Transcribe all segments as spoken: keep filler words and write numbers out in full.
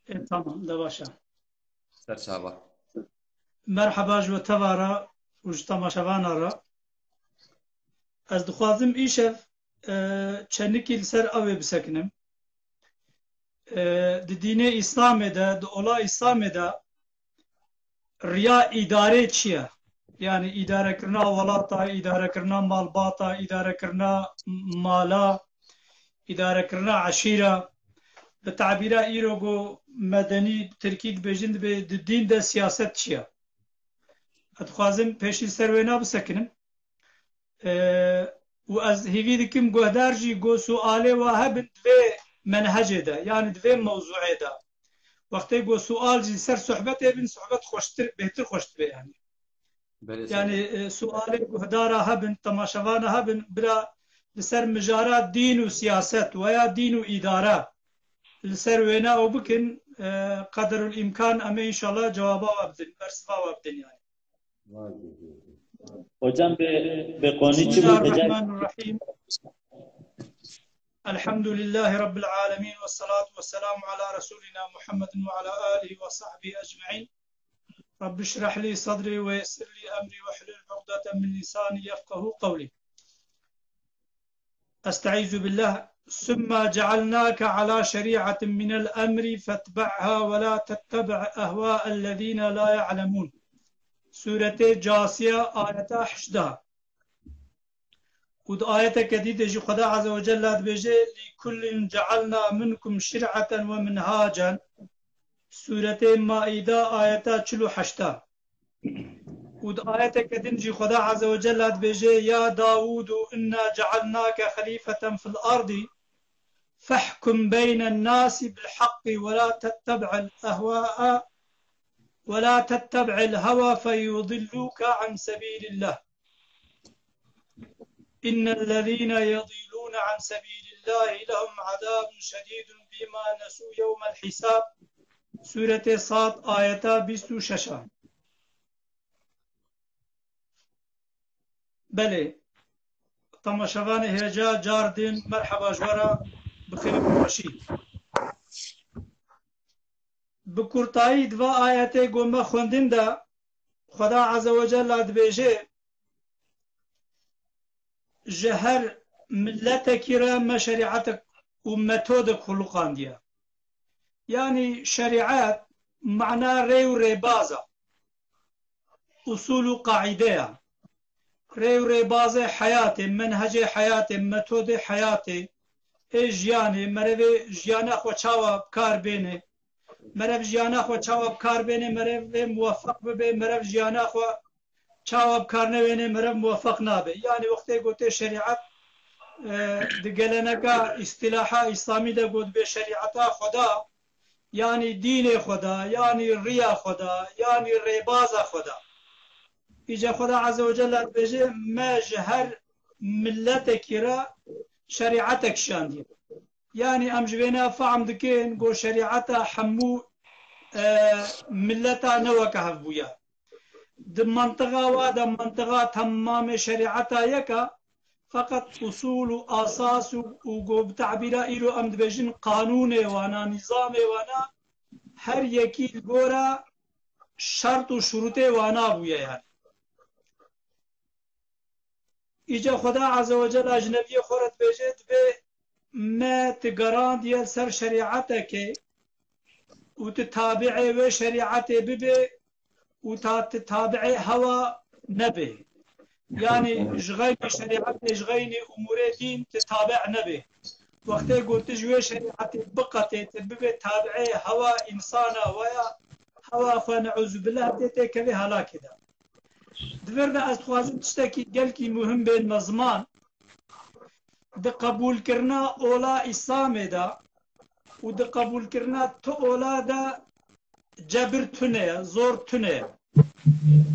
E, tamam, de baş e. Ser çava. Merheba ji we teva re û ji temaşevana re. Ez dixwazim îşev, e, çendikî li ser ew ê bisekinim. E, di dînê Îslamê de, di ola Îslamê de riya îdarê çi ye? Yani îdarekirina welata, îdarekirina malbata, îdarekirina mala, îdarekirina eşîra. Bi tabîra îro ku medenî, tirkî dibêjin, dibê di dîn de siyaset çi ye? Ez dixwazim pêşî ser wêna bisekinim. E, û ez hêvî dikim guhdar jî ku sualê wa hebin di vê menhecê de, yani di vê mewzûê de. Wextê ku sual jî ser sohbetê bin, sohbet xweştir, bêhtir xweş dibe yani. Belê, Yani, e, sualê guhdara hebin, temaşevana hebin, bira li ser mijara dîn û siyaset veya dîn û îdare li ser wêna ew bikin, e, qederul îmkan em ê înşallah cewaba we bidin, bersiva we bidin yani. Hocam, bi, bi konu çi bû? Bismillahirrahmanirrahim. Elhamdülillahi Rabbil alemin ve salatu ve selamu ala Resulina Muhammedin ve ala alihi ve sahbihi ecmain. Rabbi şrah li sadri ve yessir li emri ve hlul uqdeten min lisani yefkahu qawli. Estaizu billah. Sümme cealnake ala şeriatin minel emri fetbe'ha ve la tettebi' ehvaellezine la ya'lemun. Suretê Casiye, ayeta heştê. Û di ayeteke dî de jî Xweda Azze ve Celle dibêje, "Li kullin cealna minkum şir'eten ve minhacan." Suretê Maîde, ayeta çil û heşt. Û di ayeteke din jî Xweda Azze ve Celle dibêje, "Ya Dawûdu, inna cealnake xelîfeten fil ardî, fehkum beynen nasi bil haqqi ve la tettebi'il ehvaa ve la tettebi'il heva feyudilluke an sebîlillah." إن الذين يضلون عن سبيل الله لهم عذاب شديد بما نسوا يوم الحساب. Sûretê Sad, ayeta bîst û şeş. Belê, temaşevanê hêja car din merheba ji we re, bi xêr û xweşî. Bi kurtayî di va ayetê ku me xwendin de, Xweda Azze ve Celle dibêje, ji her miletekî re me şerîetek û metodek xuluqandiye. Yanî şerîet mana rê û rêbaz e, usûl û qaîde ye. Rê û rêbazê heyatê, menhecê heyatê, metodê heyatê, ê jiyanê, merevê jiyana xwe çawa bi kar bêne, merev jiyana xwe çawa bi kar bêne, merevê muwefeq bibe, merev jiyana xwe çawa bi kar newêne, merev muwefeq nabe. Yanî wextê gotê şerîet, e, di geleneka îstilaha îslamî de got bê şerîeta Xweda, yanî dînê Xweda, yanî riya Xweda, yanî rêbaza Xweda. Îca Xweda Azze ve Celle dibêje, me ji her miletekî re şerîetek şandiye. Yanî em ji vêna fehm dikin ku şerîeta hemû, e, mileta ne weke hev bûye. Di mantiqa wa de mantiqa temamê şerîeta yek e, feqet usûl û asas û, û ku bi tabîra îro em dibêjin qanûnê wana, nîzamê wana, her yekî li gora şert û şurûtê wana bûye yani. Îca Xweda Azze ve Celle ji nebiyê xwe re dibêje, dibê me ti gerandiye li ser şerîetekê û ti tabi'ê wê şerîetê bibê û ta ti tabi'ê hewa nebê. Yanî ji xeynî şerîetê, ji xeynî umûrê dîn ti tabi' nebê. Wextê ku ti ji wê şerîetê biqetê, ti bibê tabi'ê hewa însana waya, hewa xwe ne'ûzubillah tê têkevê helakê de. Di vir de ez dixwazim tiştekî gelkî muhim bênme ziman. Di qebûlkirina ola Îslamê de û di qebûlkirina tu ola de cebir tune ye, zor tune ye.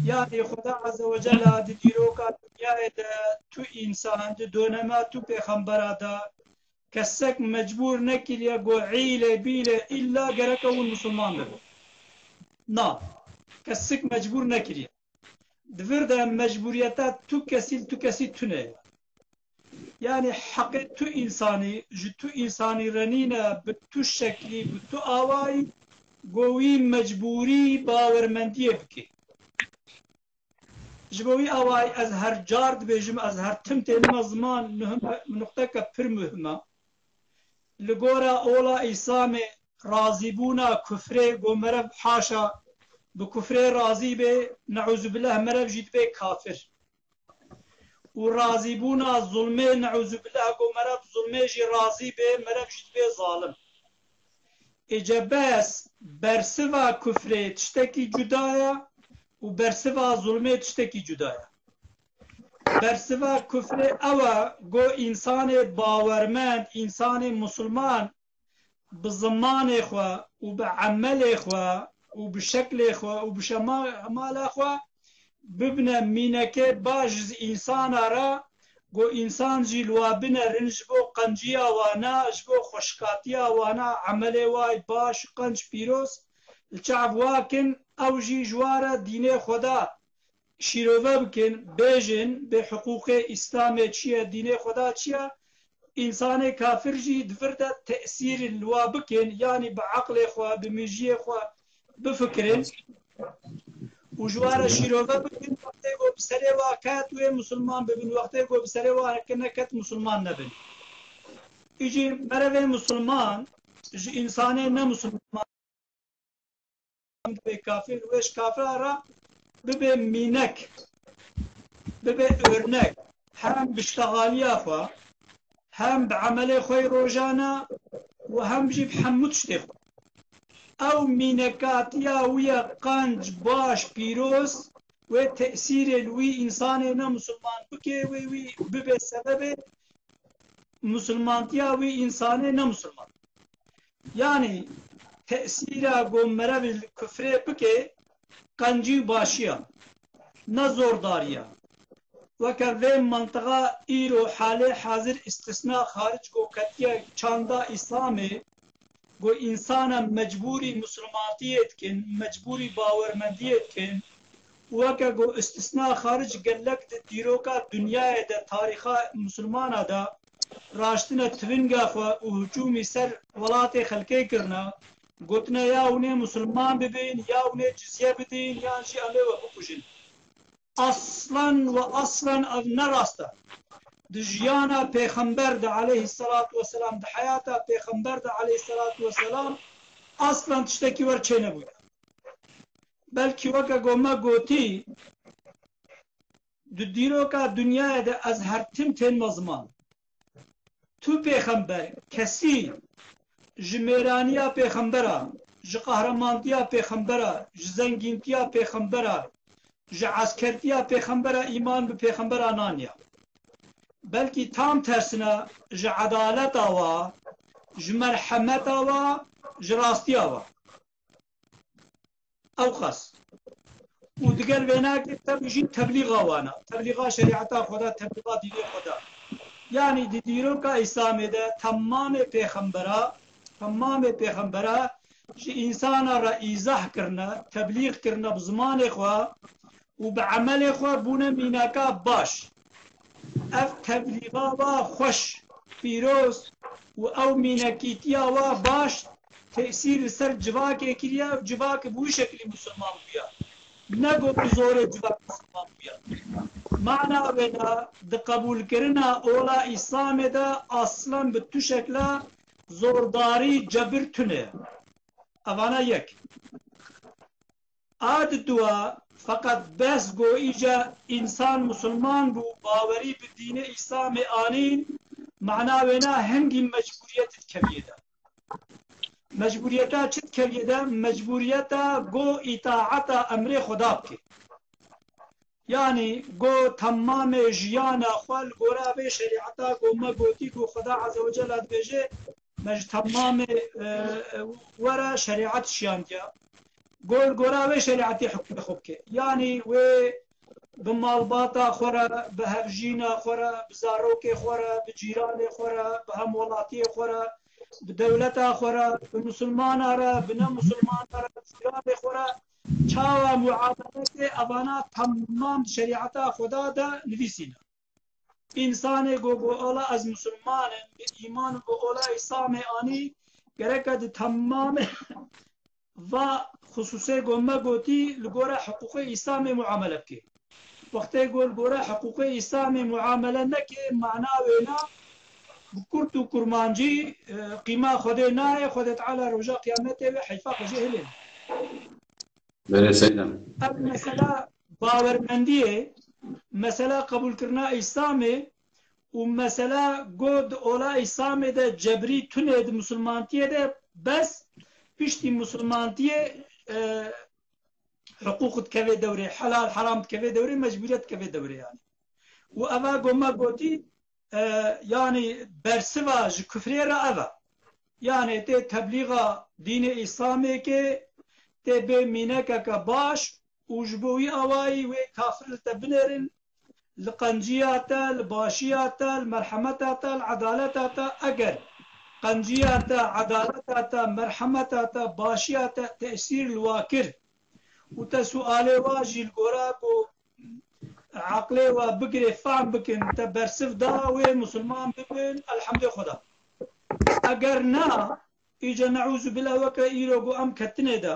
Yanî Xweda Azze ve Celle di dîroka dinyayê de tu însan, di donema tu pêxembera de kesek mecbûr nekiriye ku îlê bîlê îlla gereke hûn misilman bibin. Na, kesik mecbûr nekiriye. Di vir de mecbûriyeta tu kesî li tu kesî tune ye. Yanî heqê tu însanî, ji tu însanî re nîne bi tu şeklî, bi tu awayî, go wî mecbûrî bawermendiyê bike. Ji bo wî awayî ez her car dibêjim, ez her tim tênime ziman, nuhim-, nuqteke pir muhim e. Li gora ola Îslamê razîbûna kufrê, go merev haşa bi kufrê razî bê, neûzubillah, merev jî dibê kafir. Û razîbûna zulmê, neûzubillah, go merev zulmê jî razî bê, merev jî dibê zalim. Êce bes bersiva kufrê tiştekî cuda ye û bersiva zulmê tiştekî cuda ye. Bersiva kufrê ew e, go însanê bawermend, însanê musulman bi zimanê xwe û bi emelê xwe û bi şeklê xwe û bi şema-, şemala xwe bibine mînekê baş ji însana re, go însan jî li wa binerin ji bo qenciya wana, ji bo xweşikatiya wana, emelê wa baş, qenc pîroz li çav wa kin, ew jî ji wa re dînê Xweda şîrove bikin, bêjin, bê hiqûqê Îslamê çi ye, dînê Xweda çi ye, însanê kafir jî di vir de tesîr li wa bikin, yanî bi eqlê xwe, bi mîjiyê xwe bifikirin û ji wa re şîrove bikin, wextê ku bi serê wa ket wê musulman bibin, wextê ku bi serê wa neket musulman nebin. Îcî merevê musulman ji însanê ne musulman bê kafir, wê ji kafira re bibe mînek, bibe örnek, hem bi ştexaliya xwe, hem bi emelê xwe yê rojane û hem jî bi hemû tiştê xwe. Ew mînekatiya wî ye qenc, baş, pîroz, wê tesîrê li wî însanê ne musulman bike, wê wî bibe sebebê musulmantiya wî însanê ne musulman. Yanî tesîra ku merevê li kufrê bike, qencî û başiya, ne zordariya. Weke vê mantiqa îro halê hazir îstisna xaric ku ketiye çanda Îslamê, ku însana mecbûrî musulmantiyê dikin, mecbûrî bawermendiyê dikin, û weke ku îstisna xaric gelek di dîroka dinyayê de, tarîxa musulmana de, raştine tivinga xwe û hicûmî ser welatê xelkê kirine, gotine ya hûn ê musulman bibin, ya hûn ê cizye bidin, yan jî em ê we bikujin. Aslan ve aslan ev ne rast e. Di jiyana pêxember de aleyhisselatu vesselam, di heyata pêxember de aleyhisselatu vesselam aslan tiştekî wer çênebûye. Belkî weke ku me gotî, di dîroka dinyayê de ez her tim tênme ziman. Tu pêxember, kesî ji mêraniya pêxembera, ji qehremantiya pêxembera, ji zengîntiya pêxembera, ji eskertiya pêxembera îman bi pêxembera naniya. Belkî tam tersine ji edaleta wa, ji merhemeta wa, ji rastiya wa. Ew qas. Û digel vênakê tevî jî teblîxa wana. Teblîxa şerîeta Xweda, teblîxa dînê Xweda. Yanî di dîroka Îslamê de temamê pêxembera, temamê pêxembera ji însana re îzah kirine, teblîx kirine bi zimanê xwe û bi emelê xwe bûne mînaka baş. Ev teblîxa wa xweş, pîroz û ew mînekîtiya wa baş tesîr li ser civakê kiriye û civak bi wî şeklî musulman bûye. Ne ku bi zorê civak musulman bûye. Mana wê ne di qebûlkirina ola Îslamê de aslan bi tu şekla zordarî, cebir tune ye. Evana yek. A di dua, feqet bes go îca însan musulman bû, bawerî bi dînê Îslamê anîn, mana wê ne hingî mecbûriyet dikeviyê de. Mecbûriyeta çi dikeviyê de? Mecbûriyeta go îtaeta emrê Xweda bike. Yanî go temamê jiyana xwe li gora vê şerîeta ku me gotî ku Xweda Azze ve Celle dibêje, me ji temamê, e, e, we re şerîet şiyandiye. Go li gora vê şerîetê hukmê xwe bike. Yanî wê bi malbata xwe re, bi hevjîna xwe re, bi zarokê xwe re, bi cîranê xwe re, bi hemwelatiyê xwe re, bi dewleta xwe re, bi misilmana re, bi ne misilmana re, bi cîranê xwe re, çawa muameletê evana temam di şerîeta Xweda de nivîsîne. Însanê ku bi ola ez misilman im, bi îman û bi ola Îslamê anî, gereke di temamê va xisûsê ku me gotî li gora hiqûqê Îslamê muamele bike. Wextê ku li gora hiqûqê Îslamê muamele neke, mana wêna bi kurt û kurmancî, e, qîma Xwedê nayê, Xwedê Teala roja qiyametê wê heyfa xwe jê hilê. Belê Seyda. Ev mesela bawermendiyê, mesela qebûlkirina Îslamê û mesela ku di ola Îslamê de cebrî tune di misilmantiyê de bes piştî misilmantiyê, e, hiqûq dikeve dewrê, helal heram dikeve dewrê, mecbûriyet dikeve dewrê yani. Û eva ku me gotî, e, yani bersiva ji kufrê re ev e. Yani tê teblîxa dînê Îslamê ke, tê bê mînekeke baş û ji bo wî awayî wê kafir li te binêrin, li qenciya te, li başiya te, li merhemeta te, li edaleta te, eger qenciya te, edaleta te, merhemeta te, başiya te tesîr li wa kir û te sualê wa jî li gora ku eqlê we bigirê, fehm bikin, te bersiv da, wê musulman bibin, elhamdê Xweda. Eger na, îca neûzubillah weke îro ku em ketine de,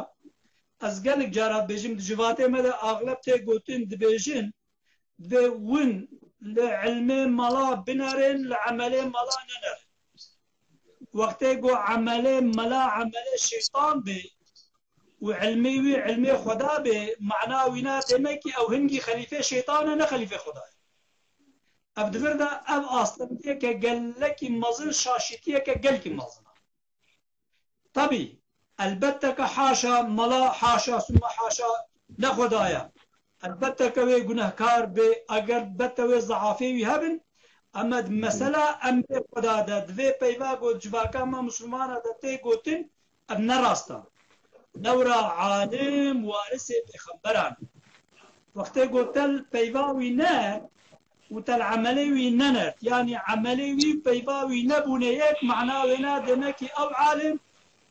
ez gelek cara dibêjim, di civatê me de axleb tê gotin, dibêjin, divê win li ilmê mela binerin, li emelê mela nenerin. Wextê ku emelê mela emelê şeytan bê û ilmê wî ilmê Xweda bê, mana wîna demekî ew hingî xelîfê şeytan e, ne xelîfê Xweda ye. Ev di vir de ev astengiyeke gelekî mezin, şaşîtiyeke gelkî mezin e. Tabî, elbette ke haşa mela, haşa summa haşa ne Xweda ye. Elbette ke wê gunehkar bê, elbette wê zehafê wî hebin, ema di mesela emrê Xweda de, di vê peyva ku civaka me misilmana de tê gotin, ev ne rast e. Lewra alim warisê pêxemberan e. Wextê ku te li peyva wî ne, û te li emelê wî nenert, yanî emelê wî peyva wî nebûne yek, mana wêna demekî ew alim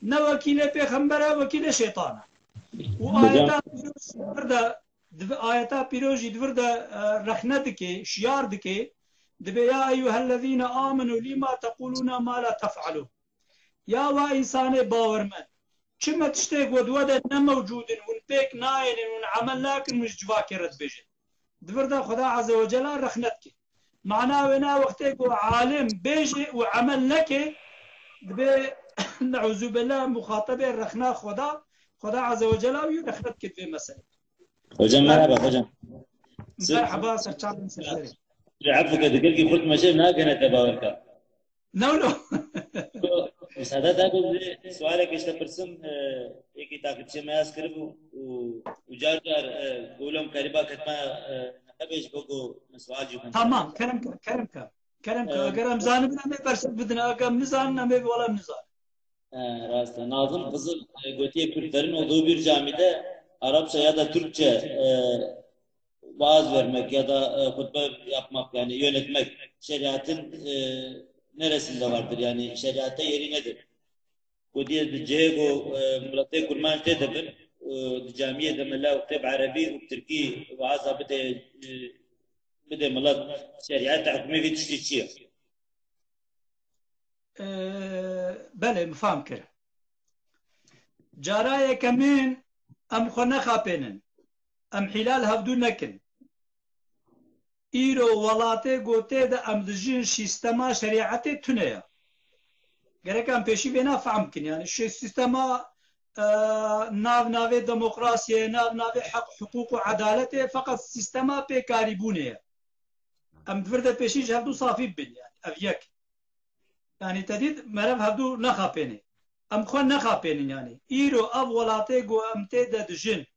ne wekîlê pêxember e, wekîlê şeytan e. Û Hocam. Ayeta pîroz jî di vir de, di vi-, ayeta pîroz jî di vir de, e, rexne dike, şiyar dike, dibê, "Ya eyyuhellezîne amenu lîma tequlûne ma la tef'alûn." Ya wa însanê bawermend, çi me tiştê ku di we de ne mewcûd in, hûn pêk nayênin, hûn emel nakin, hûn ji civakê re dibêjin. Di vir de Xweda Azze ve Cela rexne dike. Mana wê na wextê ku alim bêje û emel neke, dibê, neuzubellah, muxatebê rexna Xweda, Xweda Azze ve Cela wî rexne dike di vê meselê. Hocam, merhaba hocam. Merhaba, serçavên ser serê. Ji efûke di gelkî xurt meşe nakene te bawer ka. No, no. Müsaade da, ez sualek işte pirsim, e, êkî takipçiyê me yaz kiribû û, û car car, e, golam qeriba ketma, e, neqebê ji bo ku min sual jî xwend. Tamam, kerem ke, kerem ke. Kerem ke, e, eger em zanibin, em ê bersiv bidin, eger em nizanin, em ê wela nizanin. E, rast e. Nazım Kızıl, e, gotiye Kürtlerin olduğu bir camide Arapça ya da Türkçe, e, vaaz vermek ya da, e, hutbe yapmak, yani yönetmek şeriatın, e, neresinde vardır? Yani şeriatta yeri nedir? Gotiye di cihê ku, e, miletê kurmanc tê de bin, e, di camiyê de mela wextê bi erebî û bi tirkî vaaza bide, e, bide milet, şeriata hukmê vî tiştî çi ye? E, belê, min fam kir. Cara yekemîn, em xwe nexapênin. Em hîla li hevdû nekin. Îro welatê ku tê de em dijîn, sîstema şerîetê tune ye. Gerek em pêşî vêna fehm bikin. Yani şi-, sîstema, e, nav navê demokrasiyê, nav navê heq, hiqûq û edaletê, feqet sîstema pêkarîbûnê ye. Em di vir de pêşî ji hevdû safî bibin, yani ev yek. Yani te dît, meriv hevdû nexapênê. Em xwe nexapênin yani. Îro ev welatê ku em tê de dijin,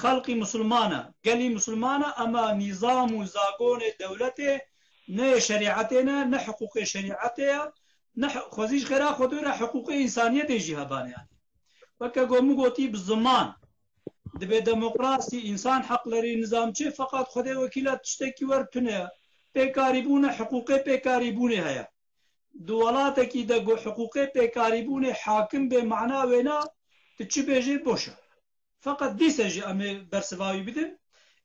xelqî misilman e, gelî misilman e, ema nîzam û zagonê dewletê ne yê şerîetê ne, ne hiqûqê şerîetê ye, ne hi-, xwezî ji xêra Xwedê re hiqûqê însaniyetê jî hebane yani. Weke ku min gotî bi ziman, dibê demokrasî, însan heqlerî, nizam çi, feqet Xwedê wekîla tiştekî wer tune ye. Pêkarîbûne, hiqûqê pêkarîbûnê heye. Di welatekî de ku hiqûqê pêkarîbûnê hakim bê, mana wêna tu çi bêjê boş e. Feqet dîse jî em ê bersiva wî bidin.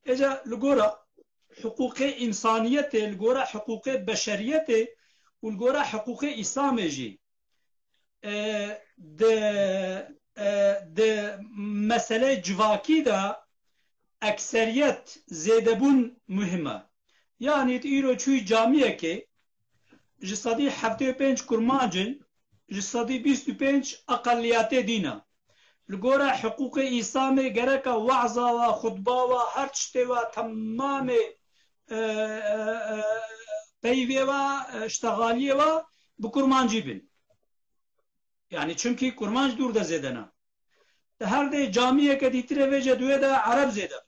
Êca li gora hiqûqê însaniyetê, li gora hiqûqê beşeriyetê û li gora hiqûqê Îslamê jî, e, di, e, di meseleyê civakî de ekseriyet zêdebûn muhim e. Yanî tu îro çûyî camiyekê, ji sedî heftê û pênc kurmanc in, ji sedî bîst û pênc eqeliyetê dîn e. Li gora hiqûqê Îslamê gereka we'za we, xutba we, her tiştê we, temamê, e, e, e, peyvê we, e, ştexaliyê we bi kurmancî bin. Yanî çimkî kurmanc dûr de zêde ne. Di her dê camiyeke dîtirê vê jî di wê de ereb zêde.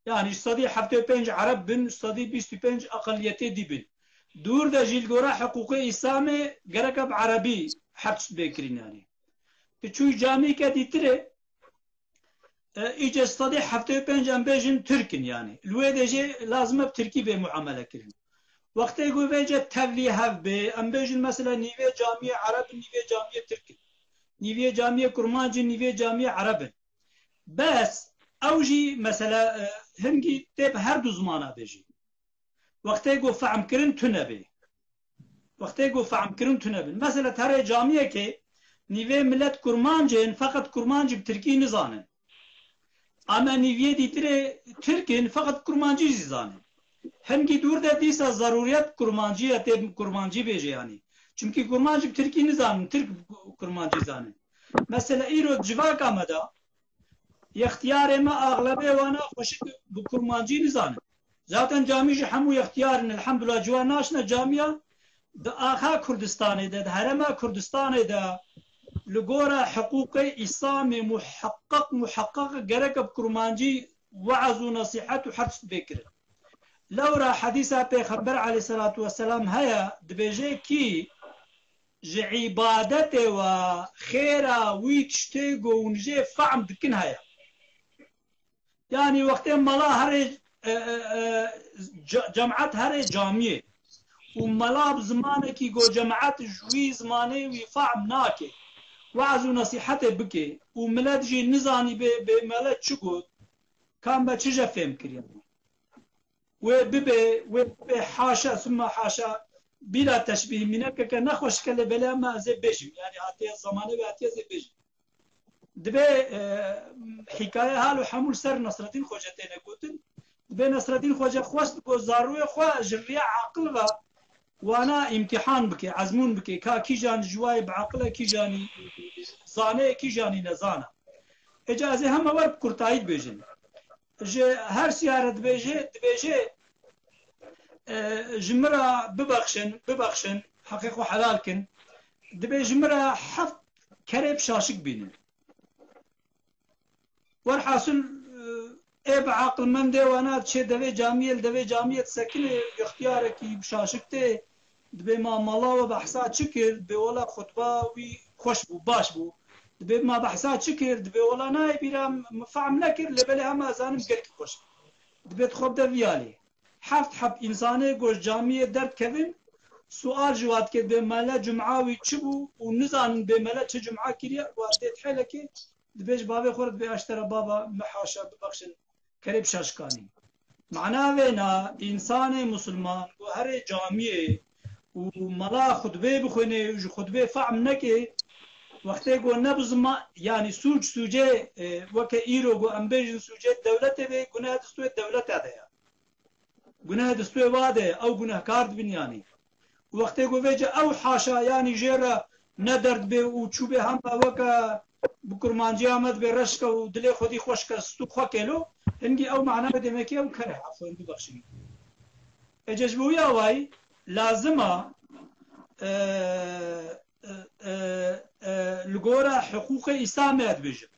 Yanî ji sedî heftê û pênc ereb bin, ji sedî bîst û pênc eqeliyetê dî bin. Dûr de jî li gora hiqûqê Îslamê gereke bi erebî her tişt bê kirin yanî. Tu çûyî camiyeke dîtirê, e, îce ji sedî heftê û pênc em bêjin Tirk in yanî. Li wê de jî lazim e bi Tirkî bê muamele kirin. Wextê ku vêce tevlî hev bê, em bêjin mesela nîvê camiyê ereb in, nîvê camiyê Tirk in. Nîvê camiyê kurmanc in, nîvê camiyê ereb in. Bes ew jî mesela, e, hingî tê bi her du zimana bêjî. Wextê ku fehm kirin tune bê. Wextê ku fehm kirin tune bin. Mesela terê camiyekê nîvê milet kurmanc in, feqet kurmancî bi tirkî nizanin. Ama nîviyê dîtirê tirk in, feqet kurmancî jî zanin. Hingî dûr de dîsa zerûriyet kurmancî ye, tê kurmancî bêje yanî. Çimkî kurmancî bi tirkî nizanin, tirk kurmancî zanin. Mesela îro civaka me de, yextiyarê me axlebê wana xweşik bi kurmancî nizanin. Zaten camî jî hemû yextiyar in, elhamdulillah, ciwan naşine camiya. Di axa Kurdistanê de, di herêma Kurdistanê de li gora hiqûqê Îslamê muheqqeq, muheqqeq gerek bi kurmancî we'z û nesîhet û her tişt bê kirin. Lewra hedîsa Pêxember aleyhisselatu vesselam heye, dibêje kî ji îbadetê we xêra wî tiştê ku hûn jê fehm dikin heye. Yanî wextê mela herê, e, e, e, ce-, cemaet herê camiyê û mela bi zimanekî ku cemaet ji wî zimanê wî fehm nake, we'z û nesîhetê bike û milet jî nizanî bê, bê mele çi got, kam be çi je fêm kiriye. Wê bibe, wê bibe haşa, summa haşa, bila teşbîh, mînekeke nexweşik e lê belê hema ez ê bêjim. Yanî hatiye zamanê wê hatiye ez ê bêjim. Dibê, e, hîkaye hal û hemû li ser Nasreddîn Xoce têne gotin. Dibê Nasreddîn Xoce xwest ku zarûyê xwe ji riya aqil ve wana îmtîhan bike, ezmûn bike, ka kîjan ji wayê bi aqil e, kîjanî zane, kîjanî nezana. Êca ez ê hema wer bi kurtayî dibêjin. Ji her siyare dibêje, dibêje, e, ji min re bibexşin, bibexşin, heqê xwe helal kin. Dibê ji min re heft kerê bi şaşik bînin. Werhasil, e, ê bi aqilmendê wana diçê devê camiyê, li devê camiyê disekine, ixtiyarekî bi şaşik tê, dibê ma mala we behsa çi kir? Dibê wela xutba wî xweş bû, baş bû. Dibê ma behsa çi kir? Dibê wela nayê bîra min fehm nekir, lê belê hema zanim gelkî xweş. Dibê tu xwe bide vî alî. Heft heb însanê ku ji camiyê derdikevin, sual ji wa dike, dibê mele cuma wî çi bû û nizanin bê mele çi cuma kiriye, wa dê diheleke, dibê ji bavê xwe re dibê, "Eştera baba, me haşa bibexşin, kerê bi şaşikanî." Mana vêna, însanê musulman ku herê camiyê û mela xutbê bixwîne û ji xutbê fehm neke, wextê ku ne bi ziman, yanî sûc, sûcê, e, weke îro ku em bêjin sûcê dewletê bê, guneh di stûyê dewleta de ye. Guneh di stûyê wa de ye, ew gunehkar dibin yanî. Wextê ku vêce ew haşa, yanî jê re ne derd bê û çûbê hema weke bi kurmanciya me dibê reşke û dilê xwedî xweşke, stû xwe kêlo, hingî ew mana demekî ew kere, efwen bibexşî. Êca ji bo wî awayî lazim a, e, e, e, e, li gora hiqûqê Îslamê dibêjim.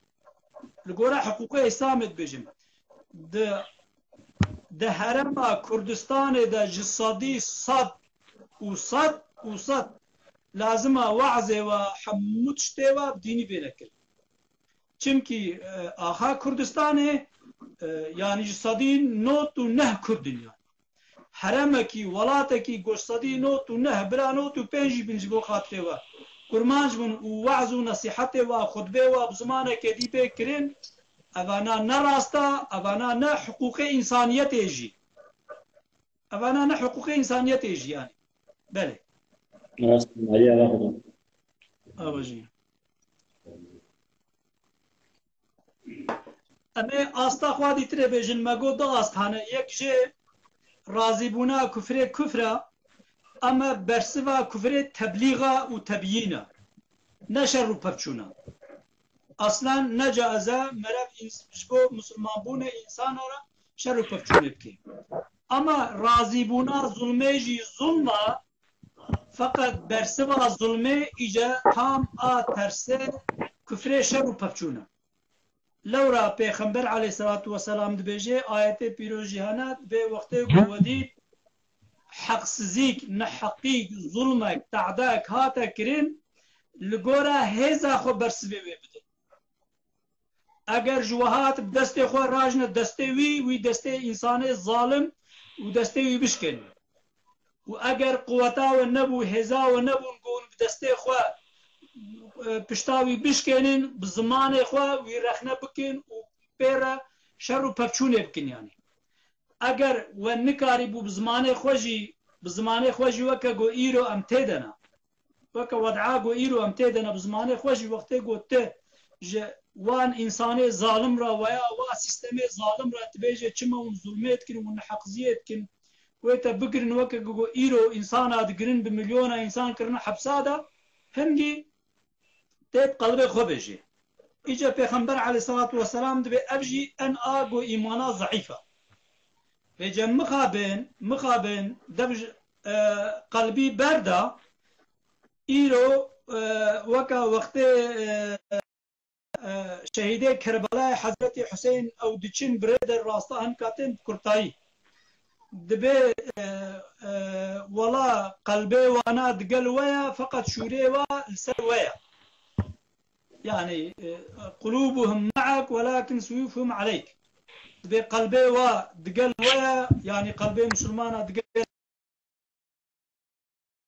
Li gora hiqûqê Îslamê dibêjim. Di, di herêma Kurdistanê de ji sedî sed û sed û sed lazim a we'zê we hemû tiştê we bi dînî bêne kirin. Çimkî, e, axa Kurdistanê, e, yanî ji sedî nod û neh Kurd in yanî. Herêmekî, welatekî ku ji sedî nod û neh bila nod û pênc jî bin ji bo xatirê we kurmanc bin û we'z û nesîhetê we, xutbê we bi zimanekê dî bê kirin, evana ne rast e, evana ne hiqûqê însaniyetê jî. Evana ne hiqûqê însaniyetê jî yanî. Belê. Rast, Maria, Allah. Ava jî. Em ê asta xwe dîtirê bêjin, me got du ast hene. Yek jê razîbûna kufrê kufr e, em e bersiva kufrê teblîx e û tebyîn e. Ne şer û pevçûn e. Aslen ne caiz e merev ins-, ji bo misilmanbûnê însana re şer û pevçûnê bike. Ama razîbûna zulmê jî zulm e, feqet bersiva zulmê îce tam a tersê kufrê şer û pevçûn e. Lewra Pêxember aleyhisselatu vesselam dibêje, ayetê pîroz jî hene, dibê wextê ku we dît heqsizîk, neheqîk, zulmek, tadek hate kirin, li gora hêza xwe bersivê wê bidin. Eger ji we hat bi destê xwe rajne destê wî, wî destê însanê zalim û destê wî bişkênin. Û eger quweta we nebû, hêza we nebûn ku hûn bi destê xwe, e, pişta wî bişkênin, bi zimanê xwe wî rexne bikin û pê re şer û pevçûnê bikin, yanî. Eger we nikarîbû bi zimanê xwe jî, bi zimanê xwe jî weke ku îro em tê de ne. Weke wed'a ku îro em tê de ne, bi zimanê xwe jî wextê ku tu ji wan însanê zalim re weya wa sîstemê zalim re dibêje çima hûn zulmê dikin, hûn neheqiziyê dikin, wê te bigirin weke ku îro însana digirin, bi milyona însan kirine hepsa de, hingî tê bi qelbê xwe bêjê. Îca Pêxember aleyhissalatu vesselam dibê ev jî en a ku îmana zeîf e. Vêce mixabin, mixabin dev ji, e, qelbî berda, îro, e, weke wextê, e, e, şehîdê Kerbelayê Hezretî Huseyn ew diçin birê de rasta hinka tên bi kurtayî. Dibê, e, e, wela qelbê wana digel we ye, feqet şûrê wa li ser we ye. Yani, e, قلوبهم معك ولكن سيوفهم عليك. Dibê qelbê wa digel we ye, yani qelbê misilmana digel